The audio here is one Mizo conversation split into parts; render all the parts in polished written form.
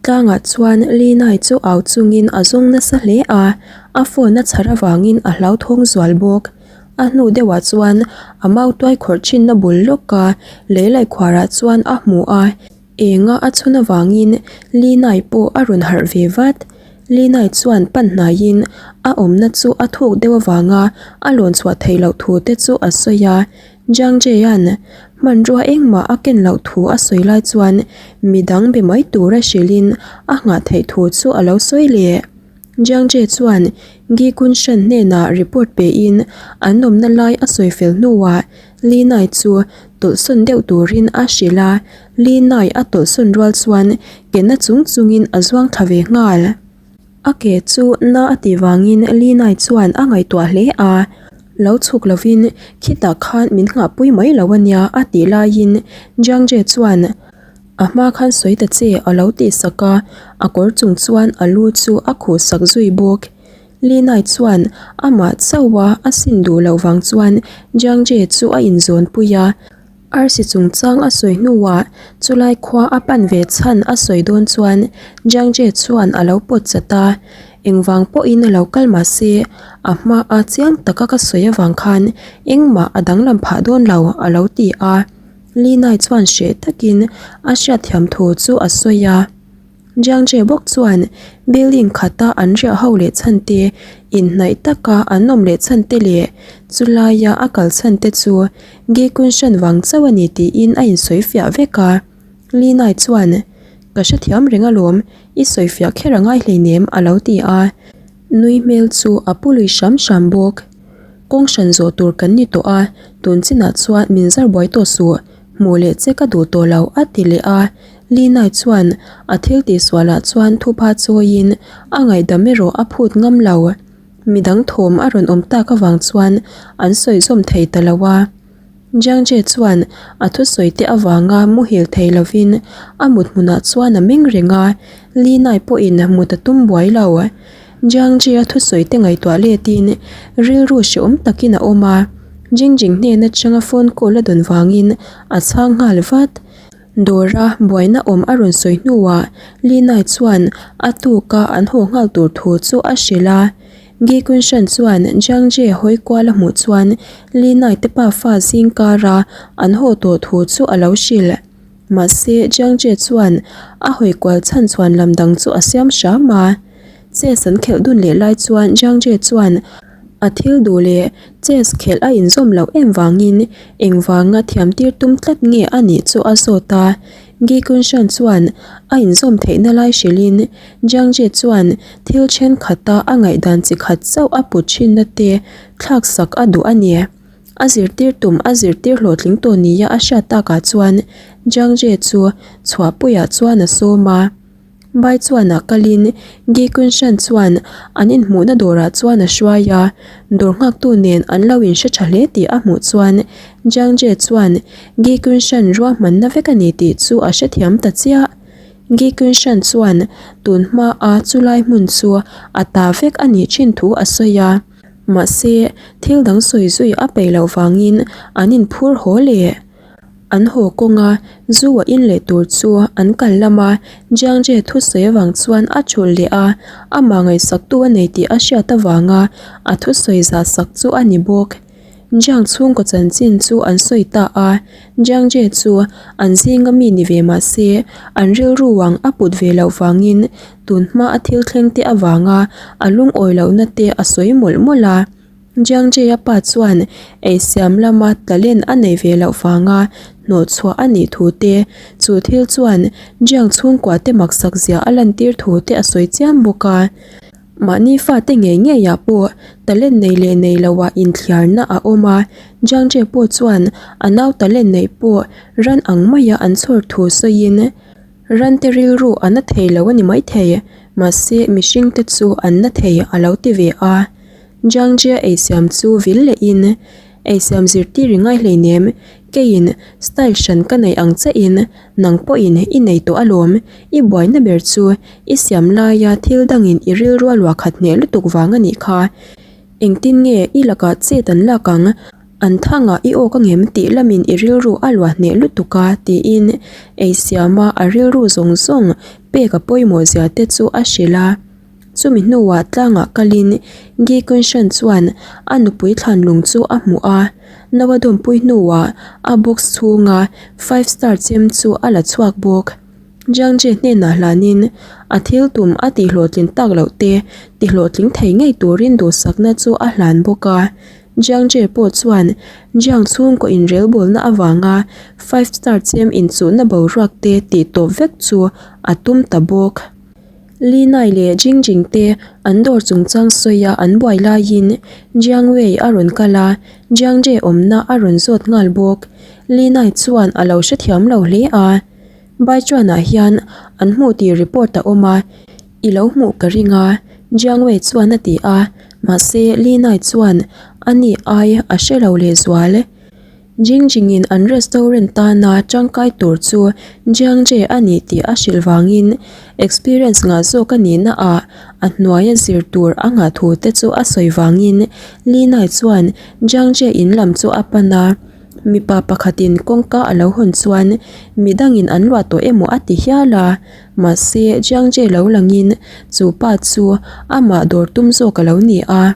Tlangah chuan Lina-i chu au chungin a zawng nasa hle a, a phone a chhar avangin a hlauthawng zual bawk. A hnu deuhah chuan a mautuai khawrh thinna bul lawka lei laihkhuarah chuan a hmu a, enga a chhun avangin Lina-i pawh a rawn harh ve vat. Lina-i chuan pan hnaiin a awmna chu a thuk deuh avanga a lawn chhuah theih loh thu te chu a sawi a. Jiang Jie-a'n hmanrua engmah a ken loh thu a sawi lai chuan midang be mai tura hrilhin a nghah theih thu chu a lo sawi leh. Jiang Jie chuan Gi Kunshan hnenah report pein an awmna lai a sawi fel hnuah Li Nai chu tawlhsawn deuh turin a hrilh a, Li Nai a tawlhsawn rual chuan ke na chung chungin a zuang thla ve nghal. A ke chu na a tih vangin Li Nai chuan a ngaihtuah hle a, lo chhuk lovin khitah khan min nghahpui mai lo a nia a tih laiin Jiang Jie chuan a hma khan sawi ta che a lo tih sak a, a kawr chung chuan a lu chu a khuh sak zui bawk. Li Nai chuan amah chauha a sin duh loh vang chuan Jiang Jie chu a inzawn pui a. Arsi chungchang a sawi hnuah chulai khua a pan ve chhan a sawi dawn chuan Jiang Jie chuan a lo pawt chat a, engvang pawhin a lo kal mah se a hmaa chiang taka ka sawi avang khan engmah a danglam phah dawn lo a lo ti a. Li Nai chuan hreh takin a hriatthiam thu chu a sawi a. Jiang Jie bawk chuan building khata an riah ho leh chhan te, inhnaih taka an awm leh chhan te leh chulaia a kal chhan te chu Gi Kunshan vang chauh a ni tiin a insawi fiah vek a. Li Nai chuan, Ka hrethiam reng alawm, i sawi fiah kher a ngai hleinem a lo ti a. Nui hmel chu a pu lui hram hram bawk. Kawng hran zawh tur kan ni tawh a, tun chinah chuan min zar buai tawh suh, hmuh leh che ka duh tawh lo a ti leh a. Li Nai chuan a thil tihsualah chuan thupha chawiin a ngaihdam erawh a phut ngam lo. Midang thawm a rawn awm tak avang chuan an sawi zawm thei ta lo a. Jiang Jie chuan a thusawi te avanga muhil thei lovin a mut hmunah chuan a meng reng a, Li Nai pawhin mut a tum buai lo. Jiang Jie-a thusawi te ngaihtuah letin rilru hrehawm takin a awm a, Jing Jing hnen atanga phone call a dawn vangin a chhang nghal vat. Dawra buaina awm a rawn sawi hnuah Li Nai chuan a tuka an haw nghal tur thu chu a hrilh a. Gi Kunshan chuan Jiang Jie hawi kual a hmuh chuan Li Nai te pafa zing kara an haw tawh thu chu a lo hrilh. Mahse Jiang Jie chuan a hawi kual chhan chhuan lam dang chu a siam hram a. Chess an khelh dun leh lai chuan Jiang Jie chuan a thil duh leh chess khelh a inzawm loh em vangin engvanga thiamtir tum tlat nge a nih chu a zawt a. Gi Kunshan chuan a inzawm theihna lai hrilhin Jiang Jie chuan thil thenkhat a a ngaihdan chi khat chauh a put thinna te thlaksak a duh a ni. A zirtir tum a zirtir hlawhtling tawh nia a hriat takah chuan Jiang Jie chu chhuahpuiah chuan a sawm a. Bai chuan a kalin Gi Kunshan chuan an inhmuhna dawrah chuan a hruai a, dawr nghaktu nen an lo inhre tha hle tih a hmuh chuan Jiang Jie chuan Gi Kunshan ruahmanna vek a ni tih chu a hrethiam ta chiah. Gi Kunshan chuan tun hmaa chulai hmun chu a ta vek a nih thin thu a sawi a, mahse thil dang sawi zui a peih loh vangin an inphur haw leh. An haw kawnga zu a in leh tur chu an kal lam a, Jiang Jie thusawi avang chuan a thulh leh a, amah ngaihsaktu a nei tih a hriat avanga a thusawi zah sak chu a ni bawk. Jiang chhungkaw chanchin chu an sawi ta a, Jiang Jie chu an zinga mi ni ve mah se an rilru ang a put ve loh vangin tun hma a thil thleng te avanga a lungawi lohna te a sawi mawlh mawlh a. Jiang Jie-a pa chuan eisiam lama talent a nei ve loh vanga hnawhchhuah a nih thu te, chu thil chuan Jiang chhungkua te maksak zia a lantir thu te a sawi chiam bawk a. Mahni fate ngei ngeiah pawh talent nei leh nei loah inthliarna a awm a, Jiang Jie pawh chuan a nau talent neih pawh ran ang maia an chhawr thu sawiin, Rante rilru a na thei lo a ni maithei, mahse mihringte chu an na thei a lo ti ve a. Jiangjia eisiam chu vil lehin, Eisiam zirtir i ngai hleinem, keiin style hran ka nei ang chiahin nang pawhin i nei tawh alawm, i buaina ber chu i siam laia thil dangin i rilru a luah khat hneh lutuk vang a nih kha. Engtin nge i lakah chet an lak ang? An thangah i awk angem tih lamin i rilru a luah hneh lutuk a tiin ei siama a rilru zawng zawng pek a pawimawh zia te chu a hrilh a. Chumi hnuah tlangah kalin Gi Kunshan chuan a nupui thlan lung chu a hmuh a, no a dawmpui hnuah a box chhunga five star chem chu a la chhuak bawk. Jiang Jie hnenah hlanin a thil tum a tihhlawhtlin tak loh te tihlawhtling thei ngei turin duhsakna chu a hlan bawk a. Jiang Jie pawh chuan Jiang chhungkaw inrelbawlna avanga five star chem inchuhna boruak te tihtawp vek chu a tum ta bawk. Li Nai leh Jing Jing te an dawr chungchang sawia an buai laiin Jiang Wei a rawn kal a, Jiang Jie awmna a rawn zawt nghal bawk. Li Nai chuan a lo hrethiam lo hle a, Baichuanah hian an hmuh tih report a awm a, i lo hmuh ka ring a, Jiang Wei chuan a ti a, mahse Li Nai chuan a ni ai a hre lo lehzual. Jing Jingin an restaurant tana tangkai tur chu Jiang Jie a ni tih a hrilh vangin experience ngah zawk a nihna ah a hnuaia zir tur a ngah thu te chu a sawi vangin Li Nai chuan Jiang Jie in lam chu a pan a. Mipa pakhatin kawngka a lo hawn chuan midangin an luah tawh emaw a ti hial a, mahse Jiang Jie lo langin chu pa chu amah dawr tum zawk a lo ni a.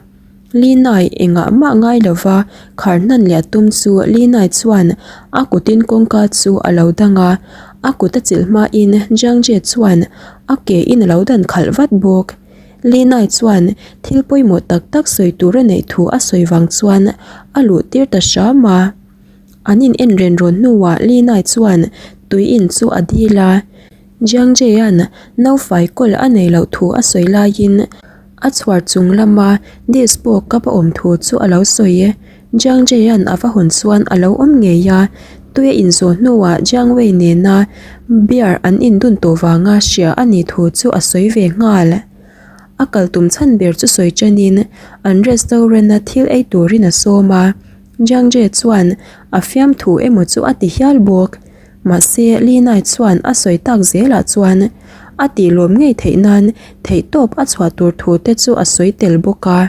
Linai engah mah ngai lova khar hnan leh a tum chu Linai chuan a kutin kawngka chu a lo dang a, a kut a chilh hmain Jiang Jie chuan a ke in a lo dan khalh vat bawk. Linai chuan thil pawimawh tak tak sawi tur a neih thu a sawi vang chuan a luh tir ta hram a. An in en ren rawn hnuah Linai chuan tui in chu a dil a. Jiang Jie-a'n naufai kawl a nei loh thu a sawi laiin a chhuar chung lama dispo cup a awm thu chu a lo sawi. Jiang Jie-a'n a va hawn chuan a lo awm ngei a, tui a inzawh hnuah Jiang Wei nena beer an indun tawh vanga hria a nih thu chu a sawi ve nghal. A kal tum chhan ber chu sawi tanin an restaurant-a thil ei turin a sawm a, Jiang Jie chuan a fiamthu emaw chu a ti hial bawk. Mahse, Li Nai chuan a sawi tak zelah chuan a tih lawm ngei theih nan theihtawp a chhuah tur thu te chu a sawi tel bawk a.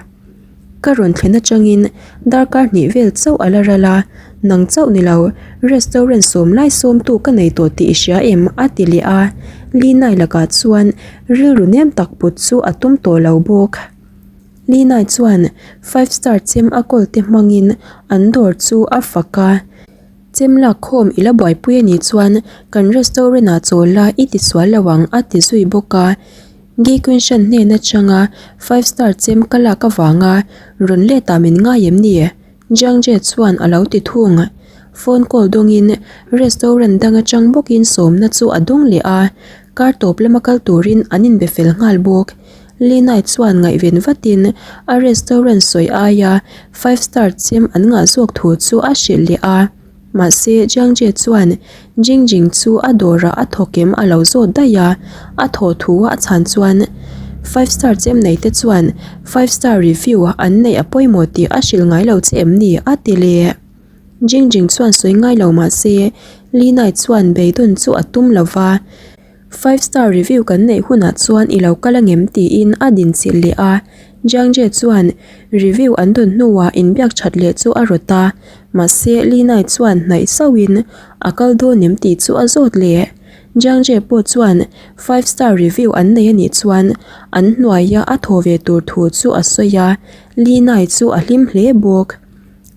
Ka rawn thlen atangin darkar hnih vel chauh a la ral a, nang chauh ni lo, restaurant sawm lai sawmtu ka nei tawh tih i hria em? a ti leh a, Li Nai lakah chuan rilru nem tak put chu a tum tawh lo bawk. Li Nai chuan five star chem a kawl te hmangin an dawr chu a fak a. Chem lak khawm i la buaipui a nih chuan kan restaurant ah chawl la i ti sual lo ang a ti zui bawk a. Gi Quinshan hnen atanga five star chem ka lak avanga rawn let ah min ngai em ni? Jiang Jie chuan a lo ti thung. Phone call dawngin restaurant dang atang bawkin sawmna chu a dawng leh a, kar tawp lama kal turin an inbe fel nghal bawk. Li Nai chuan ngaihven vatin a restaurant sawi aia five star chem an ngah zawk thu chu a hrilh leh a. Mahse, Jiang Jie chuan Jing Jing chu a dawrah a thawk em a lo zawt daih a, a thawh thu a chhan chuan five star chem nei te chuan five star review an neih a pawimawh tih a hrilh ngai lo che em ni a ti leh. Jing Jing chuan sawi ngai lo mahse, Li Nai chuan beidawn chu a tum lo va. Five star review kan neih hunah chuan i lo kal angem tiin a din chilh leh a, Jiang Jie chuan review an dawn hnuah inbiak that leh chu a rawt a, mahse Li Nai chuan hnaih sauhin a kal dawn em tih chu a zawt leh. Jiang Jie pawh chuan five star review an nei anih chuan an hnuaia a thaw ve tur thu chu a sawi a, Li Nai chu a hlim hle bawk.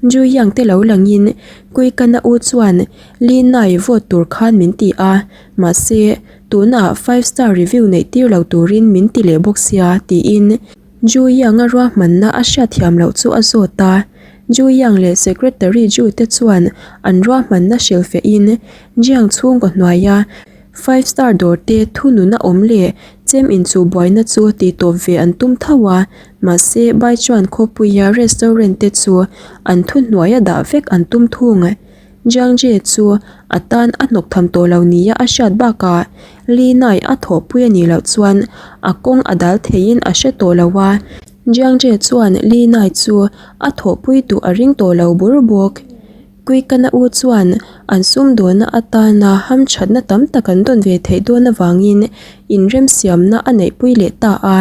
Ju Yang te lo langin Kui Kana u chuan Li Nai vote tur khan min ti a, mahse tunah five star review neih tir lo turin min ti leh bawk sia tiin Ju Yang a ruahmanna a hriatthiam loh chu a zawt a. Ju Yang leh Secretary Ju te chuan an ruahmanna hrilhfehin Jiang chhungkaw hnuaia Five star dawr te thununa awm leh chem inchuh buaina chu tihtawp ve an tum tho a, Mahse, Baichuan khawpuia restaurant te chu an thuhnuaia dah vek an tum thung. Jiang Jie chu a tan a hnawk tham tawh lo nia a hriat bakah Li Nai a thawhpui a nih loh chuan a kawng a dal theiin a hre tawh lo a. Jiang Jie chuan Li Nai chu a thawhpui duh a ring tawh lo bur bawk. Kuikana u chuan an sumdawnna atana hamthatna tam tak an dawn ve theih dawn avangin inremsiamna a neihpui leh ta a.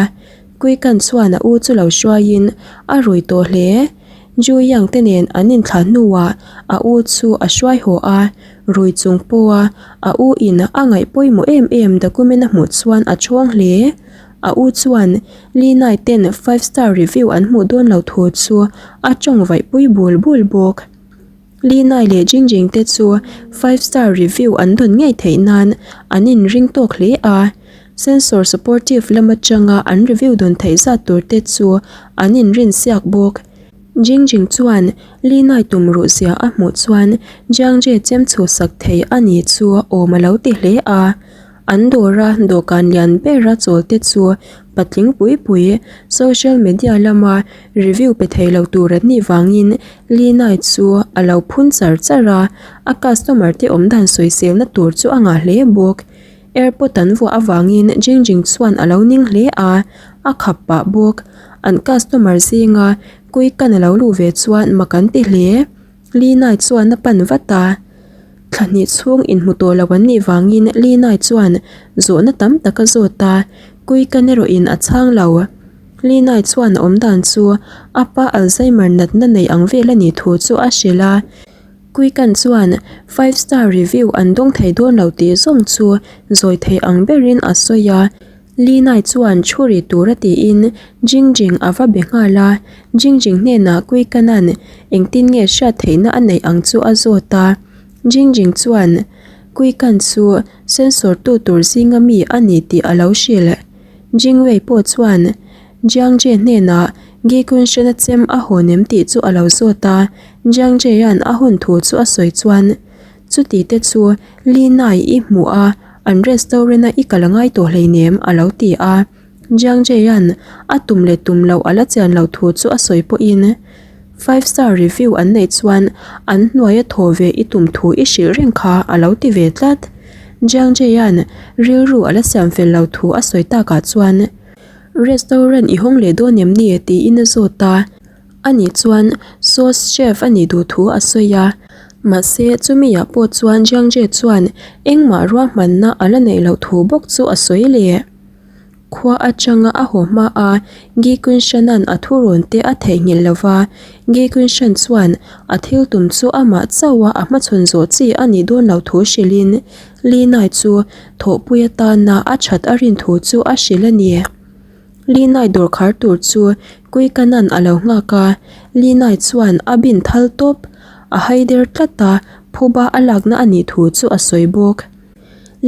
Kuikan chuan a u chu lo hruaiin a rui tawh hle. Ju Yang te nen an inthlah hnuah a u chu a hruai haw a, rui chung pawha a u in a ngaih pawimawh em em document a hmuh chuan a chhuang hle. A u chuan Li Nai ten five star review an hmuh dawn lo thu chu a tawng vaih pui bul bul bawk. Li Nai leh Jing Jing te chu five star review an dawn ngei theih nan an inring tawk hle a, sensor supportive lam atanga an review dawn theih zat tur te chu an inrin siak bawk. Jing Jing chuan Li Nai tum ruh zia a hmuh chuan Jiang Jie chem chhuhsak thei a ni chu awm a lo ti hle a. An dawra dawhkan lian bera chawl te chu patling pui pui social media lama review pe thei lo tur an nih vangin Lina chu a lo phun char char a, a customer te awm dan sawiselna tur chu a ngah hle bawk. Airpod an vuah avangin Jing Jing chuan a lo ning hle a, a khap pah bawk. An customer zinga Kuikan a lo luh ve chuan mak an ti hle. Lina chuan a pan vat a, thla hnih chhung inhmu tawh lo an nih vangin Lina chuan zawhna tam tak a zawt a, Kuikan erawhin a chhang lo. Lina chuan a awm dan chu a pa Alzheimer natna nei ang vel a nih thu chu a hrilh a, Kuikan chuan five star review an dawng thei dawn lo tih zawng chu zawi thei ang berin a sawi a. Li Nai chuan thu ri tura tiin Jing Jing a va be nghal a, Jing Jing hnenah Kui Kanan engtin nge hriat theihna a neih ang chu a zawt a. Jing Jing chuan Kui Kan chu sensor tu tur zinga mi a ni tih a lo hrilh. Jing Wei pawh chuan Jiang Jie hnenah Gi Kun Shen-a chem a hawn em tih chu a lo zawt a, Jiang Jie-a'n a hun thu chu a sawi chuan Chuti te chu Li Nai i hmuh a, an restaurant a i kal a ngai tawh hleinem a lo ti a. Jiang Jie-a'n a tum leh tum loh a la chian loh thu chu a sawi pawhin five star review an neih chuan an hnuaia thaw ve i tum thu i hrilh reng kha a lo ti ve tlat. Jiang Jie-a'n rilru a la siam fel loh thu a sawi takah chuan restaurant i hawng leh dawn em ni tiin a zawt a. Ani chuan sauce chef a nih duh thu a sawi a, mahse chumi ah pawh chuan Jiang Jie chuan engmah ruahmanna a la neih loh thu bawk chu a sawi leh. Khua atanga a haw hma a, Gi Kunshan-a'n a thurawn te a theihnghilh lo va, Gi Kunshan chuan a thil tum chu amah chauha a hmachhawn zawh chi a nih dawn loh thu hrilhin Li Nai chu thawhpui atana a that a rin thu chu a hrilh a ni. Linai dawr khar tur chu Kuikanan a lo nghak a, Linai chuan a bin thal tawp, a hai der tlat a, phuba a lakna a nih thu chu a sawi bawk.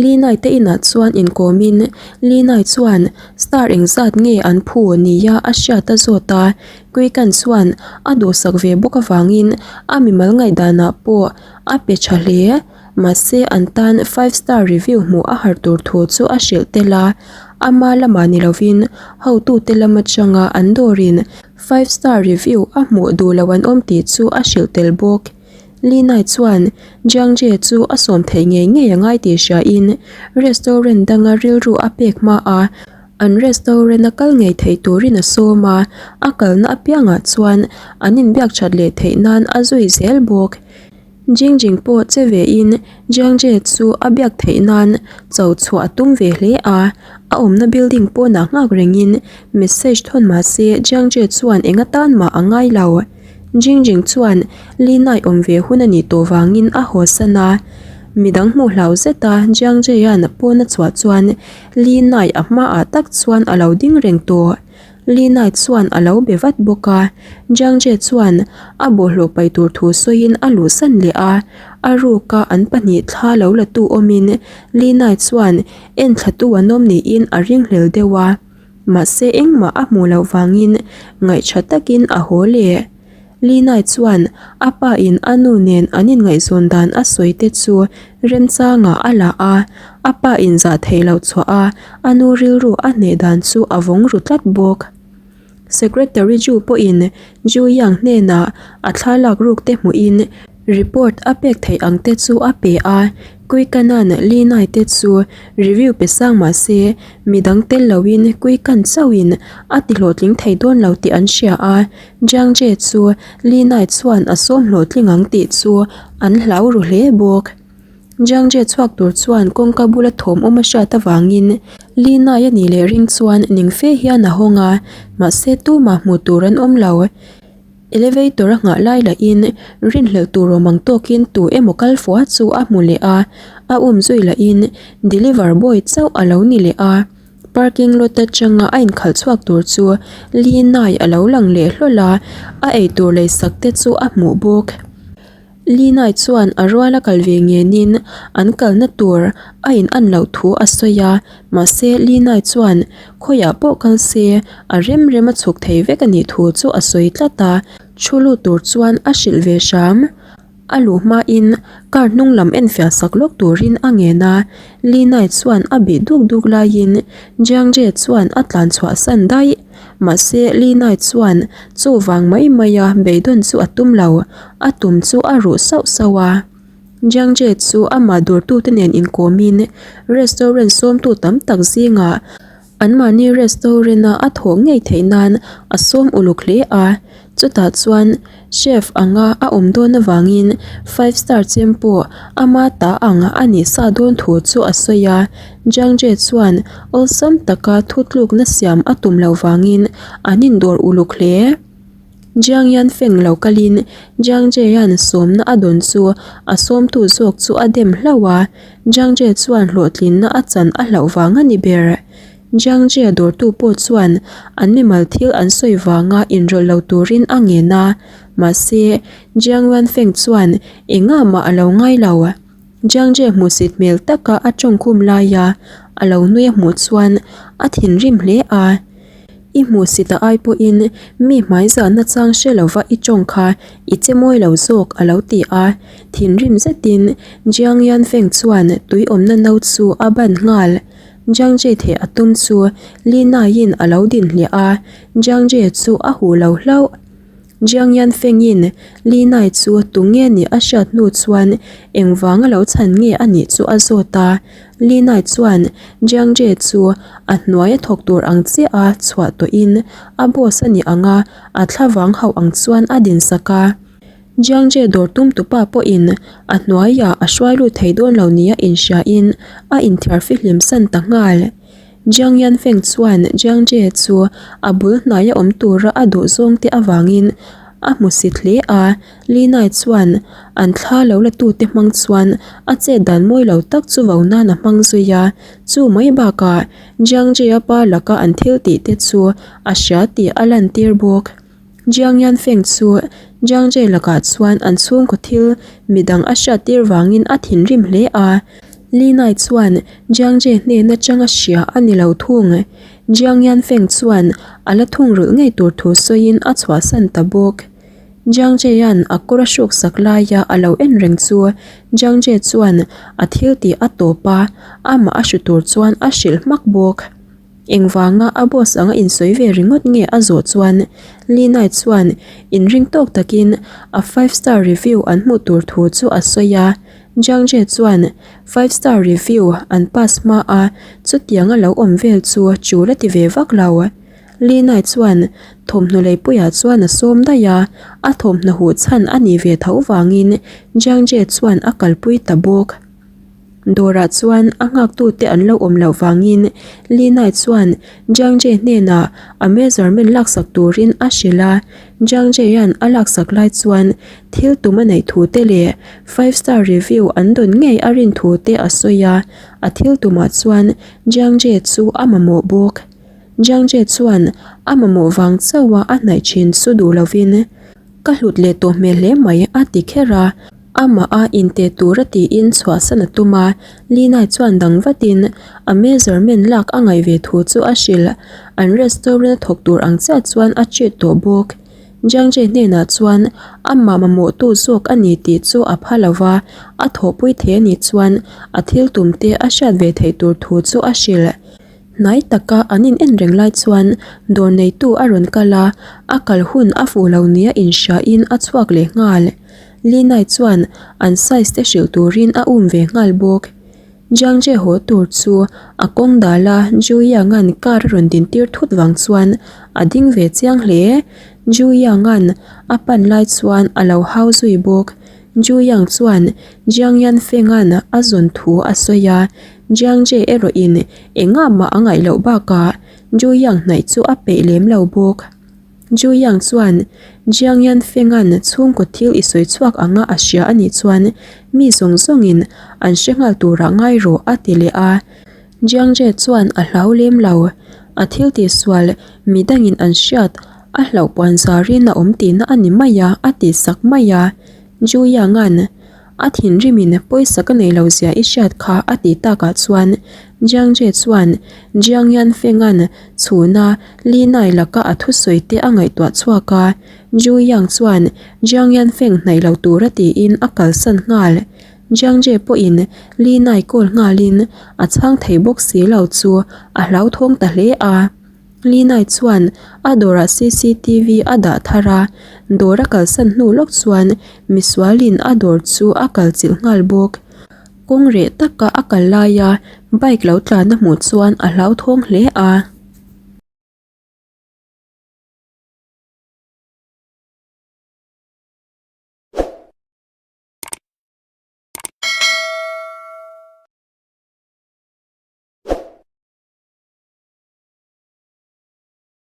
Linai te inah chuan inkawmin Linai chuan star engzat nge an phu nia a hriat a zawt a, Kuikan chuan a duhsak ve bawk avangin a mimal ngaihdanah pawh a pe tha hle. Mahse an tan five star review hmuh a har tur thu chu a hrilh tel a, ama lamah ni lovin hotute lam atanga an dawrin five star review a hmuh duh lo an awm tih chu a hrilh tel bawk. Li Nai chuan Jiang Jie chu a sawm theih ngei ngei a ngai tih hriain restaurant danga rilru a pek hma a, an restaurant a kal ngei theih turin a sawm a, a kalna apiangah chuan an inbiak that leh theih nan a zui zel bawk. Jing Jing pawh che ve in Jiang Jie chu a biak theih nan cho chhuah a tum ve hle a, a awmna building pawnah nghak rengin message thawn mah se Jiang Jie chuan eng atan mah a ngai lo. Jing Jing chuan Li Nai awm ve hun a nih tawh vangin a haw san a, midang hmuh hlau zeta Jiang Jie-a'n pawn a chhuah chuan Li Nai a hmaah tak chuan a lo ding reng tawh. Li Nai chuan a lo be vat bawk a, Jiang Jie chuan a bawlhhlawh pai tur thu sawiin a luhsan leh a, a ruka an pahnih thla lo la tu awmin Li Nai chuan enthlatu an awm niin a ringhlel deuh a, mahse engmah a hmuh loh vangin ngaihṭha takin a haw leh. Li Nai chuan a pa in a nu nen an inngaihzawn dan a sawi te chu remchangah a la a, a pa in zah theih loh chhuah a a nu rilru a hneh dan chu a vawng ru tlat bawk. Secretary Ju pawhin Ju Yang hnenah a thlalak ruk te hmuhin report a pek theih ang te chu a pe a, Kui Kanan Li Nai te chu review pe sang mah se midang tel loin Kui Kan chauhin a ti hlawhtling thei dawn lo tih an hria a, Jiang Jie chu Li Nai chuan a sawm hlawhtling ang tih chu an hlau ru hle bawk. Jiang Jie chhuak tur chuan kawngka bula thawm awm a hriat avangin Li Nai a nih leh ring chuan ning fe hian a hawng a, mahse tumah hmuh tur an awm lo. Elevator a nghah lai lahin rinhlelh tur awm ang tawkin tu emaw kal fua chu a hmu leh a, a um zui lahin deliver boy chauh a lo ni leh a. Parking lot atanga a inkhalh chhuak tur chu Lee Nai a lo lang leh hlawl a, a eitur leisak te chu a hmuh bawk. Lee Nai chuan a ruala kal ve ngenin an kalna tur a in an loh thu a sawi a, mahse Lee Nai chuan khawiah pawh kal se a rem rem a chhuk thei vek a nih thu chu a sawi tlat a, thu lut tur chuan a hrilh ve hram. A luh hmain car hnung lam enfiah sak lawk turin a ngen a, Lee Nai chuan a bih duk duk laiin Jiang Jie chuan a tlan chhuah san daih. Mahse Lee Nai chuan chu vang mai maia beidawn chu a tum lo, a tum chu a ruh sauh sauh a. Jiang Jie chu amah dawrtute nen inkawmin restaurant sawmtu tam tak zingah Anmahni restaurant-a a thawh ngei theih nan a sawm uluk hle a, chutah chuan chef anga a awm dawn avangin five star chem pawh ama ta ang a nih sa dawn thu chu a sawi a. Jiang Jie chuan awlsam taka thutlukna siam a tum loh vangin an indawr uluk hle. Jiang Yan Feng lo kalin Jiang Jie-a'n sawmna a dawn chu a sawmtu zawk chu a dem hlauh a, Jiang Jie chuan hlawhtlinna a chan a hlauh vang a ni ber. Jiang Jie dawrtu pawh chuan an mimal thil an sawi vanga inrawlh lo turin a ngen a, mahse Jiang Yuan Feng chuan engah mah a lo ngai lo. Jiang Jie hmuhsit hmel taka a tawngkhum laia a lo nui a hmuh chuan a thinrim hle a. I hmuhsit a ai pawhin mi hmaizahna chang hre lova i tawng kha i che mawi lo zawk a lo ti a, thinrim zetin Jiang Yanfeng chuan tui awmna no chu a ban nghal. Jiang Jie theh a tum chu Li Naiin a lo din hliah a, Jiang Jie chu a huh lo hlauh. Jiang Yanfengin Li Nai chu tunge nih a hriat hnu chuan engvanga lo chhan nge a nih chu a zawt a. Li Nai chuan Jiang Jie chu a hnuai a thawk tur ang chiah a chhuah tawhin a boss a nih ang a, a thlavang hauh ang chuan a din sak a. Jiang Jie dawr tum tupa pawhin a hnuaiah a hruai lut thei dawn lo nia inhriain a inthiar fihlim san ta nghal. Jiang Yanfeng chuan Jiang Jie chu a bul hnaia awm tura a duh zawng te avangin a hmusit hle a, Li Nai chuan an thla lo la tute hmang chuan a chet dan mawi lo tak chu vo nan a hmang zui a, chu mai bakah Jiang Jie-a pa laka an thil tih te chu a hria tih a lantir bawk. Jiang Yanfeng chu Jiang Jie lakah chuan an chhungkaw thil midang a hriattir vangin a thinrim hle a. Li Nai chuan Jiang Jie hnen atang a hria a ni lo thung. Jiang Yanfeng chuan a la thungrulh ngei tur thu sawiin a chhuahsan ta bawk. Jiang Jie-a'n a kawr a hruksak laia a lo en reng chu Jiang Jie chuan a thil tih a tawp a, amah a hru tur chuan a hrilh hmak bawk. Engvanga a boss anga insawi ve ringawt nge a zawh chuan Lee Nai chuan inring tawk takin a five star review an hmuh tur thu chu a sawi a. Jiang Jie chuan five star review an pass hma a chutianga lo awm vel chu chul a ti ve vak lo. Lee Nai chuan thawmhnaw leipuiah chuan a sawm daih a, a thawmhnaw huh chhan a nih ve tho vangin Jiang Jie chuan a kalpui ta bawk. Dawrah chuan a nghaktute an lo awm loh vangin Li Nai chuan Jiang Jie hnenah a measurement laksak turin a hrilh a. Jiang Jie-a'n a laksak lai chuan thil tum a neih thu te leh five star review an dawn ngei a rin thu te a sawi a, a thil tumah chuan Jiang Jie chu a mamawh bawk. Jiang Jie chuan a mamawh vang chauha a hnaih thin chu duh lovin, Ka hlut leh tawh hmel hle mai a ti kher a. Amah a inteh tura tiin chhuahsan a tum a, Lina chuan dang vatin a measurement lak a ngaih ve thu chu a hrilh. An restaurant a thawk tur ang chiah chuan a treat tawh bawk. Jiang Jie hnenah chuan amah mamawhtu zawk a ni tih chu a pha lo va, a thawhpui thei a nih chuan a thil tum te a hriat ve theih tur thu chu a hrilh. Hnai taka an in en reng lai chuan dawr neitu a rawn kal a, a kal hun a fuh lo nia inhriain a chhuak leh nghal. Linai chuan an size te hrilh turin a um ve nghal bawk. Jiang Jie haw tur chu a kawng dal a, Ju Yang-a'n car a rawn din tir thut vang chuan a ding ve chiang hle. Ju Yang-a'n a pan lai chuan a lo hau zui bawk. Ju Yang chuan Jiang Yanfeng-a'n a zawn thu a sawi a, Jiang Jie erawhin engah mah a ngaih loh bakah Ju Yang hnaih chu a peih lem lo bawk. Ju Yang chuan Jiang Yanfeng-a'n chhungkaw thil i sawi chhuak anga a hria a nih chuan mi zawng zawngin an hre nghal turah ngai rawh a ti leh a. Jiang Jie chuan a hlau lem lo. A thil tihsual midangin an hriat a hlauh puan zarin a awm tihna a ni mai a, a tih sak mai a. Zhu Yang-a'n A thinrimin pawisa ka nei lo zia i hriat kha a tih takah chuan Jiang Jie chuan Jiang Yanfeng-a'n chhuna Li Nai laka a thusawi te a ngaihtuah chhuak a, Zhu Yang chuan Jiang Yanfeng hnaih lo tura tiin a kalsan nghal. Jiang Jie pawhin Li Nai call nghalin a chhang thei bawk si lo chu a hlauthawng ta hle a. Linai chuan a dawrah cctv a dah thar a, dawr a kalsan hnu lawk chuan misualin a dawr chu a kal chilh nghal bawk. Kawng reh taka a kal laia bike lo tlan a hmuh chuan a hlauthawng hle a.